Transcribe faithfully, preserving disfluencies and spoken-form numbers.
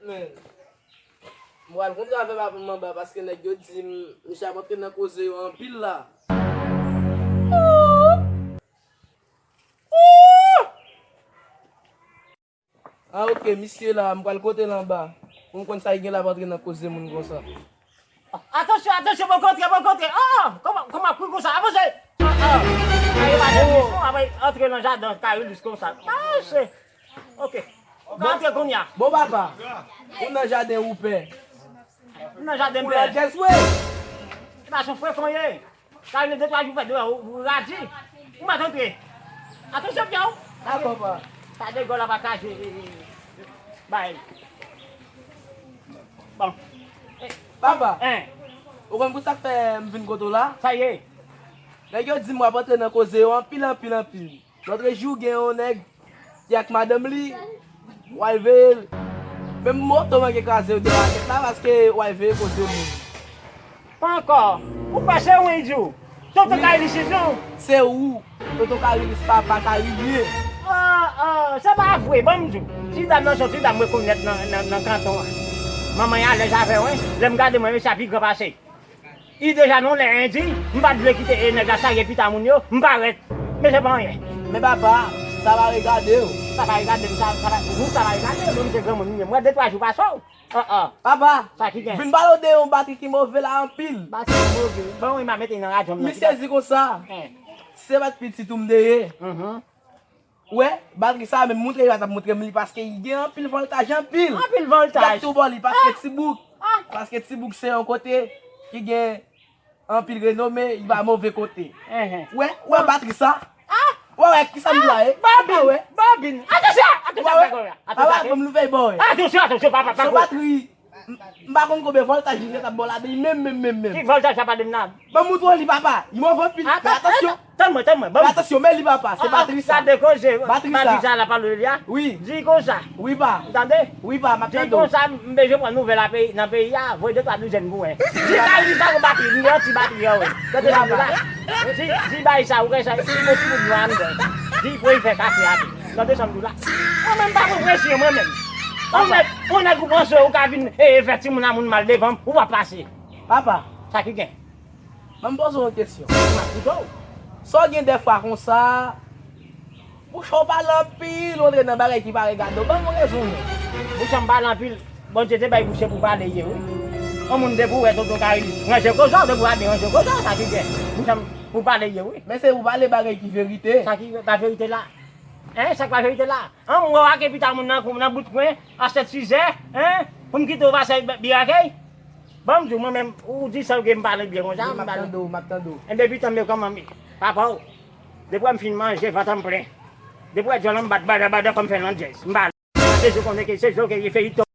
Men, m pral kontre avè papa m anba paske nèg yo di m, misye ap antre nan koze yo anpil la. Ah, ok, misye la, m pral kote l anba. Pou m konn sa ki gen la ap antre nan koze moun konsa. Atansyon, atansyon, bon kontre, bon kontre. Oh, kòman, kòman kouri konsa? Avanse. Oh, oh. Ay, madanm Mison, ap antre nan jaden Karilis konsa. Mache. Ok. Ou ka antre kounye a. Bon, papa. Ou nan jaden ou pè. Ou nan jaden pè. Ou la jès, wi. E pa son frè konye. Sa vle de twa jou fè deyò, ou, ou radi. Ou mèt antre. Atansyon, pye w. Dakò, pa. Sa degòl la pa kaze, e, e, e, bay. Bon. Papa, en, ou konn pou sa fè m vin kote w la? Sa ye? Nèg yo di m w ap antre nan koze yo anpil, anpil, anpil. Lòt jou, gen yon nèg ki ak madanm li, w al veye l. Menm moto manke kraze yo de rakèt la paske w al veye koze moun. Pa ankò. Ou kwè se ou, Indjou? Tonton Karilis, non? Se ou, Tonton Karilis, papa Karilye. Ah, ah, se pa vre, ban m di w. Ti dam nan se yon ti dam rekonèt nan, nan, nan kanton an. Manman l alèz avè w, wi. Lè m gade mwen, mesye a pi gran pase. I deja non lè en di, m pa t vle kite e nèg la charye pita moun yo, m parèt. Men se pa anyen. Men papa, sa pa regade w. Sa pa regade m, sa, sa pa, nou sa pa regade w, nou se granmoun nou ye. M wè de twa jou pase w. Ah, ah. Papa, sa ki gen? Vin pale w de yon batri ki move la anpil. Batri ki move. Bon, wi, m a mete nan radyo m nan. Misye di konsa, en, se pa t pitit ou m te ye. Mhm. Ou wè, batri sa a menm, montre yo a t ap montre m li paske li gen anpil vòltaj, anpil. Anpil vòltaj. Gad tou bò li paske ti bouk. Ah. Paske ti bouk se yon kote ki gen anpil renome, li pa move kote. Enhen. Ou wè, ou wè batri sa? Ah. Ou wè, kisa m di la, e? Bobin, wè. Bobin. Atansyon, atansyon, papa, ban m louvè bò, e. Atansyon, atansyon, papa, papa. Se batri. M, m pa konn konbyen vòltaj li gentan ba w ladan li menm, menm, menm, menm. Ki vòltaj sa pa de m nan? Ban m moutre w li, papa. Li move anpil. Fè atansyon. Tann mwen, tann mwen. Fè atansyon, men li, papa. Se batri sa. Gade koze. Batri sa. Batri sa la pale li a. Wi. Di konsa. Wi, pa. Ou tande? Wi, pa, m ap tande w. Di konsa, m bezwen pran nouvèl a peyi, nan peyi a, voye de twa douzèn pou mwen. Di Karilis pa gon batri, li gen anti batri an, wi. Tande sa m di w la. Di, di bay sa, ou wè sa, li gon ti bout nwa anndan. Di pou l fè kafe a tou. Tande sa m di w la. Mwen menm pa pran presyon, mwen menm. Yon nèg, yon nèg ou panse ou ka vin, e, e fè timoun a moun mal devan m, ou p ap pase. Papa. Sa ki gen? Ban m poze w yon kesyon. M ap koute w. Sa w gen dèfwa konsa, bouch ou pale anpil, ou antre nan bagay ki pa regade w. Ban m yon rezon, non. Bouch an m pale anpil. Bondye te bay bouch se pou pale ye, wi. Yon moun depi w wè Tonton Karilis ranje koze w, depi w ap ranje koze w, sa ki gen. Bouch an m pou pale ye, wi. Men se pou pale bagay ki verite. Sa ki pa verite la? Hein, sa k pa verite la? An, m wè w ak pita moun nan, nan bout kwen, a sèt sizè, hein, pou m kite w pase bi-, birakèy? Ban m di w, mwen menm, ou di sa w gen m pale byen konsa, m pale. M ap tande w, m ap tande w. Enben, pitan m yo kòman m ye? Papa w, depi w wè m fin manje, vant an m plen. Depi w wè dyòl an m bat bada bada, fò m fè landjèz. M pale. Depi w konnen ke se jò ke ye feyton.